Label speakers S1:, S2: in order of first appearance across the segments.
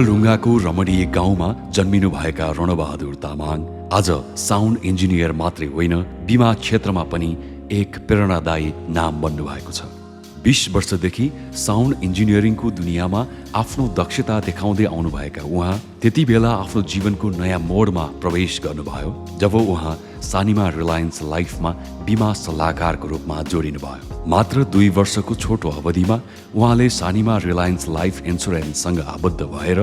S1: ओखलढुङ्गाको रमणीय गाउँमा जन्मिनुभएका रणबहादुर तामाङ आज साउन्ड इन्जिनियर मात्रै होइन, बिमा क्षेत्रमा पनि एक प्रेरणादायी नाम बन्नुभएको छ। 20 वर्षदेखि साउन्ड इन्जिनियरिङको दुनियाँमा आफ्नो दक्षता देखाउँदै आउनुभएका उहाँ त्यति बेला आफ्नो जीवनको नयाँ मोडमा प्रवेश गर्नुभयो जब उहाँ सानिमा रिलायन्स लाइफमा बिमा सल्लाहकारको रूपमा जोडिनुभयो। मात्र 2 वर्षको छोटो अवधिमा उहाँले सानिमा रिलायन्स लाइफ इन्सुरेन्ससँग आबद्ध भएर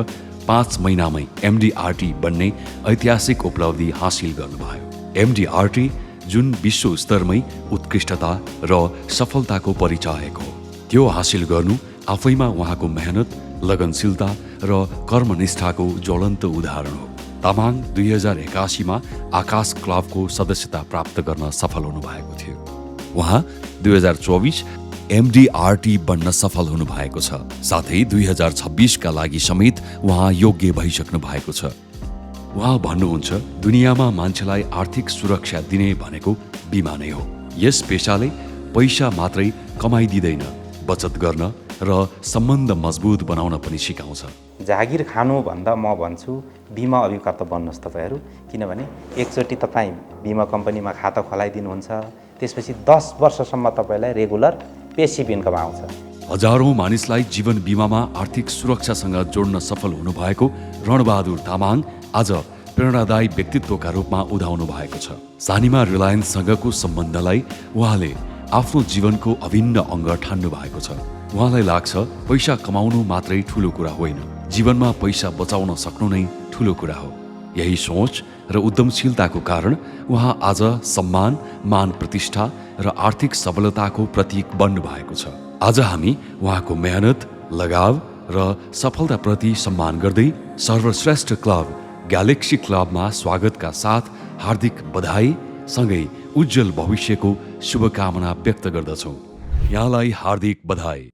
S1: 5 महिनामै एमडीआरटी बन्ने ऐतिहासिक उपलब्धि हासिल गर्नुभयो। एमडीआरटी जुन विश्व स्तरमै उत्कृष्टता र सफलताको परिचायक हो, त्यो हासिल गर्नु आफैमा उहाँको मेहनत, लगनशीलता र कर्मनिष्ठाको ज्वलन्त उदाहरण हो। तामाङ 2081 मा आकाश क्लबको सदस्यता प्राप्त गर्न सफल हुनुभएको थियो। उहाँ 2024 एमडीआरटी बन्न सफल हुनुभएको छ। साथै 2026 का लागि समेत उहाँ योग्य भइसक्नु भएको छ। उहाँ भन्नुहुन्छ, दुनियाँमा मान्छेलाई आर्थिक सुरक्षा दिने भनेको बिमा नै हो। यस पेशाले पैसा मात्रै कमाइदिँदैन, बचत गर्न र सम्बन्ध मजबुत बनाउन पनि सिकाउँछ।
S2: जागिर खानु भन्दा म भन्छु बिमा अभिकर्ता बन्नुहोस् तपाईँहरू, किनभने एकचोटि तपाईँ बिमा कम्पनीमा खाता खोलाइदिनुहुन्छ, त्यसपछि 10 वर्षसम्म तपाईँलाई रेगुलर पेसिभ इन्कम आउँछ।
S1: हजारौं मानिसलाई जीवन बिमामा आर्थिक सुरक्षासँग जोड्न सफल हुनुभएको रणबहादुर तामाङ आज प्रेरणादायी व्यक्तित्वका रूपमा उदाउनु भएको छ। सानिमा रिलायन्ससँगको सम्बन्धलाई उहाँले आफ्नो जीवनको अभिन्न अङ्ग ठान्नु भएको छ। उहाँलाई लाग्छ पैसा कमाउनु मात्रै ठुलो कुरा होइन, जीवनमा पैसा बचाउन सक्नु नै ठुलो कुरा हो। यही सोच र उद्यमशीलताको कारण उहाँ आज सम्मान, मान प्रतिष्ठा र आर्थिक सबलताको प्रतीक बन्नु भएको छ। आज हामी उहाँको मेहनत, लगाव र सफलताप्रति सम्मान गर्दै सर्वश्रेष्ठ क्लब ग्यालेक्सी क्लबमा स्वागतका साथ हार्दिक बधाई सँगै उज्जवल भविष्यको शुभकामना व्यक्त गर्दछौँ। यहाँलाई हार्दिक बधाई।